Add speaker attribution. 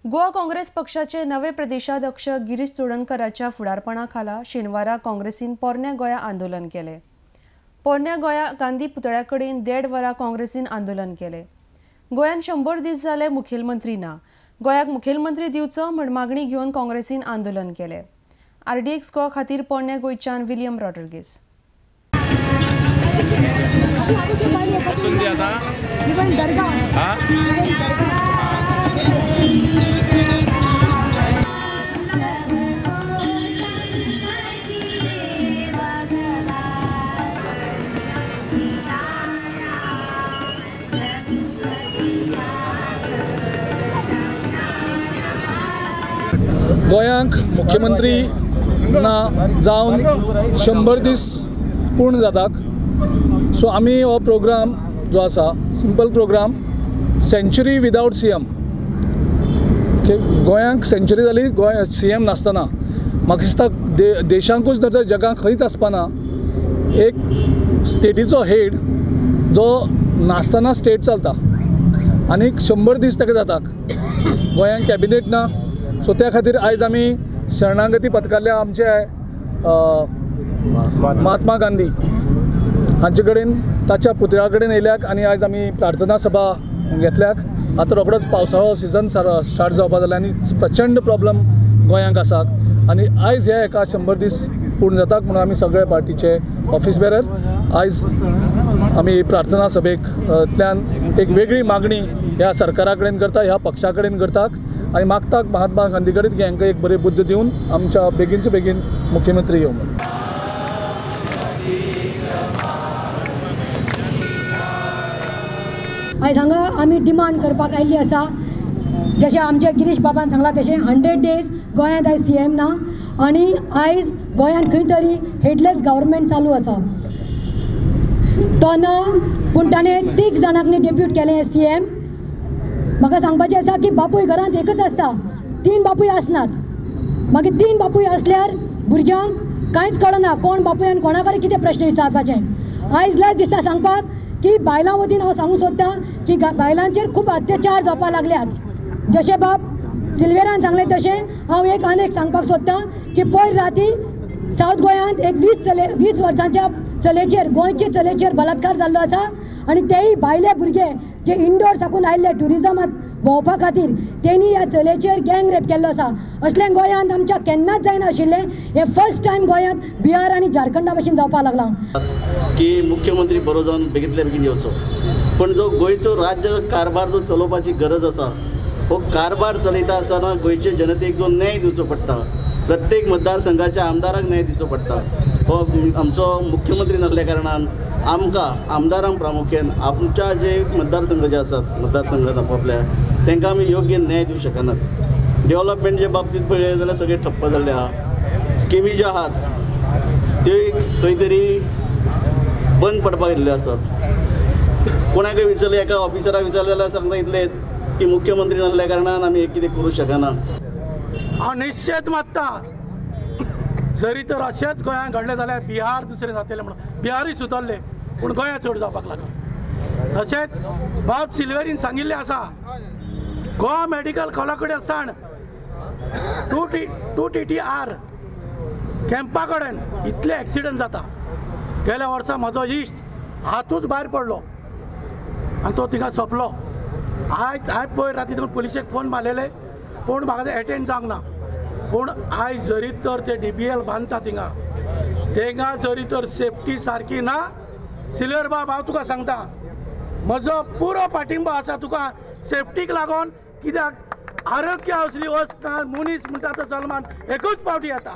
Speaker 1: गोवा काँग्रेस पक्षाचे नवे प्रदेशाध्यक्ष गिरीश चोडणकराच्या फुडारपणा खाला शेनवारा काँग्रेसीन पोरण्या गोंया आंदोलन केले। पोरण्या गोंया गांधी पुतळ्या कडेन 1.5 वरां काँग्रेसीन आंदोलन केले। गोंयान 100 दीस जाले मुखेलमंत्री ना, गोंयाक मुखेलमंत्री दिवचो म्हण मागणी घेवन काँग्रेसीन आंदोलन केले। आरडीएक्स गोवा खातीर पोरण्या गोंयच्यान विलियम रॉड्रिगेज।
Speaker 2: गोयांक मुख्यमंत्री ना जावन 100 दीस पूर्ण जातात। सो आमी हो प्रोग्राम जो आसा simple programme century without CM. गोंयांक सेंच्युरी जाली गोंय सीएम नासतना म्हाका दिसता देशांकूच न्हय तर जगाक खंयच आसपाना एक स्टेटीचो हेड जो नासतना स्टेट चलता आनी 100 दीस ताका जातात। गोंयांक कॅबिनेट ना, सो त्या खातीर आयज आमी शरणागती पत्करल्या आमचे महात्मा गांधी हांचे कडेन ताच्या पुतळ्या कडेन येयल्याक आनी आयज आमी प्रार्थना सभा घेतल्याक। आतां रोखडोच पावसाळो सिजन स्टार्ट जावपा जाल्या आनी प्रचंड प्रॉब्लम गोंयांक आसात आनी आयज हे एका 100 दीस पूर्ण जातात म्हणून आमी सगळे पार्टीचे ऑफिस बेरर आयज आमी प्रार्थना सभेंतल्यान एक वेगळी मागणी ह्या सरकारा कडेन करता, ह्या पक्षा कडेन करतात आनी मागतात महात्मा गांधी कडेन की हांकां एक बरी बुद्द दिवन आमच्या बेगीनचे बेगीन मुख्यमंत्री येवं म्हणून।
Speaker 3: आयज हांगा आमी डिमांड करपाक आयिल्ली आसा, जशें आमचे गिरीश बाबान सांगलां तशें 100 डेज गोंयांत आयज सीएम ना आनी आयज गोंयांत खंय तरी हेडलेस गव्हर्मेंट चालू आसा। तो ना पूण ताणें 3 जाणांक डेप्यूट केलें सीएम। म्हाका सांगपाचें आसा की बापूय घरांत एकच आसता, 3 बापूय आसनात। मागीर 3 बापूय आसल्यार भुरग्यांक कांयच कळना कोण बापूय आनी कोणा कडेन कितें प्रश्न विचारपाचें। आयज लज दिसता सांगपाक की बायलां वतीन हांव सांगूंक सोदतां की बायलांचेर खूब अत्याचार जावपाक लागल्यात। जशें बाब सिल्वेरान सांगलें तशें हांव एक आनी एक सांगपाक सोदतां की पयर राती सावथ गोंयांत एक 20 वर्सांच्या चलयेचेर, गोंयचे चलयेचेर बलात्कार जाल्लो आसा आनी तेय भायले भुरगे जे इंडोर साकून आयिल्ले ट्युरिजमात भोंवपा खातीर तेणी ह्या चलयेचेर गँग रेप केल्लो आसा। असलें गोंयांत आमच्या केन्नाच जायनाशिल्लें, हें फर्स्ट टायम गोंयांत बिहार आनी झारखंडा भशेन जावपाक लागलां।
Speaker 4: की मुख्यमंत्री बरो जावन बेगींतल्या बेगीन येवचो, पण जो गोंयचो राज्य कारभार जो चलोवपाची गरज आसा हो कारभार चलयता आसतना गोंयचे जनतेक जो न्याय दिवचो पडटा, प्रत्येक मतदारसंघाच्या आमदाराक न्याय दिवचो पडटा, हो आमचो मुख्यमंत्री नासल्या कारणान आमकां आमदारांक प्रामुख्यान आमच्या जे मतदारसंघ जे आसात मतदारसंघात आपापल्या तांकां आमी योग्य न्याय दिवं शकनात। डेव्हलपमेंटच्या बाबतींत पळयलें जाल्यार सगळें ठप्प जाल्लें आहा, स्किमी ज्यो आहात त्यो खंय तरी बंद पडपाक येयल्ल्यो आसात। कोणाकय विचारलें, एका ऑफिसराक विचारलें जाल्यार सांगता इतलेंच की मुख्यमंत्री नासल्या कारणान आमी कितें करूं शकना।
Speaker 5: हांव निश्चीत मानता जरी तर अशेंच गोंयांत घडलें जाल्यार बिहार दुसरें जातलें म्हणून बिहारूय सुदरलें पूण गोंयांत चड जावपाक लागलें। तशेंच बाब सिल्वेरीन सांगिल्लें आसा गोवा मेडिकल कॉलेजा कडेन सावन 2 TTR कॅम्पा कडेन इतले एक्सिडंट जाता। गेल्या वर्सा म्हजो इश्ट हातूच भायर पडलो आनी तो थिंगा सोंपलो। आयज हांवें पयर राती तुका पुलिशेक फोन मारलेले पूण म्हाका ते एटेंड जावंक ना। पूण आयज जरी तर ते DBL बांदता थिंगा थिंगा जरी तर सेफ्टी सारकी ना, सिल्वेर बाब हांव तुका सांगता म्हजो पुरो पाठिंबो आसा तुका सेफ्टीक लागून, कित्याक आरोग्य असली वस्त ना, मनीस म्हणटा तो जल्मान एकूच फावटी येता।